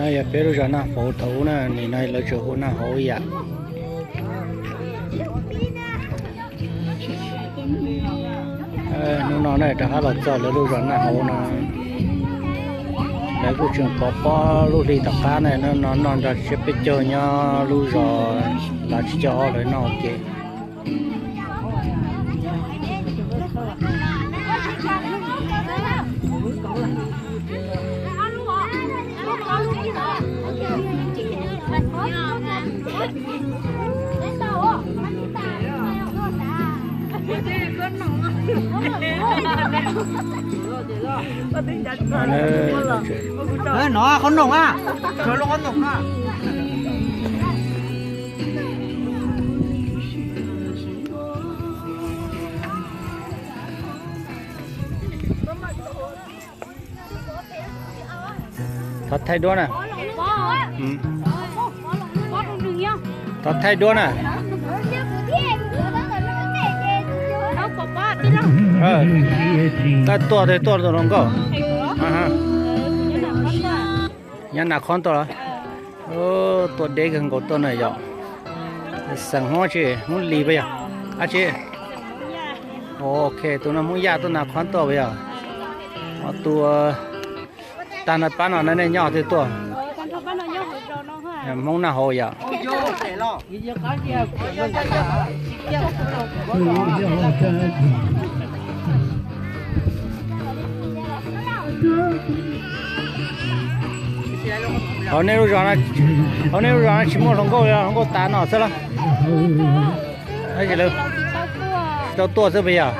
Yog peb lub zos Naj Hauv thaum ub na, nim no lawv tseem hu Naj Hauv ib yam. Hnub no na rov qab los txog lawv lub zos Naj Hauv no, lawv kuj tseem pov pob lub hli tom qab na, no noj nrog tsiab peb caug nyob lub zos Lav Tsib Caug Ob lawv noj ua ke. No qhov noom a, qhov noom a. Thov thaij duab na. Thov thaij duab na. Koj tuaj, tuaj tus hluas nkauj. Nyob Nas Khob tuaj los? Tuaj deb kawg nkaus tuaj na yom. Xeem Hmoob tsis, Hmoob Lis puas yog? Ab tsi. Ok, tus no Hmoob Yaj tuaj Nas Khob tuaj puas yog? Tus tag no pab no nej nyob twg tuaj? Hmoob Naj Hauv yom. Hauv nej lub zos, hauv nej lub zos no tsis muaj hluas nkauj, hluas nkauj tas no xwb los? Tsis tau tuaj xwb puas yog?